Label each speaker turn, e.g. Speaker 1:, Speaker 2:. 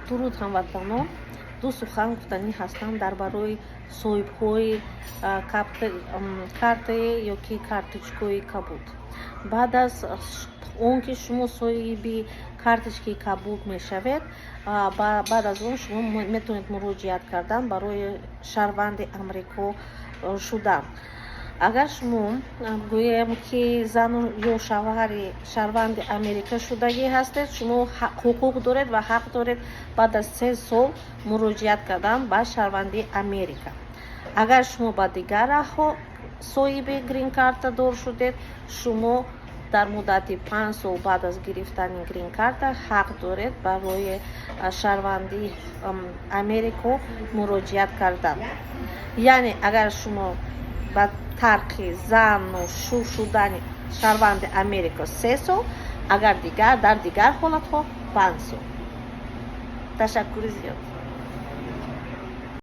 Speaker 1: Дуруд, ҳамватанон! Ду сухан гуфтанӣ ҳастам дар барои соҳибҳои картае ё ки карточкаи кабуд. Баъд аз он ки шумо соҳиби карточкаи кабуд мешавед, баъд аз он шумо метавонед муроҷиат кардан барои шаҳрванди Амрико шудан. Агар шумо, гӯем ки, зану ё шавҳари шаҳрванди Америка шудагӣ ҳастед, шумо ҳуқуқ доред ва ҳақ доред баъд аз 3 сол муроҷиат кардан ба шаҳрвандии Америка. Агар шумо ба дигар раҳҳо соҳиби грин-картадор шудед, шумо дар муддати 5 сол баъд аз гирифтани грин-карта ҳақ доред барои шаҳрвандии Америко муроҷиат кардан. Яъне агар шумо ба тарқи зану шу шудани шаҳрванди Америко 3 сол, агар дигар дар дигар ҳолатҳо 5 сол. Ташаккури зиёд.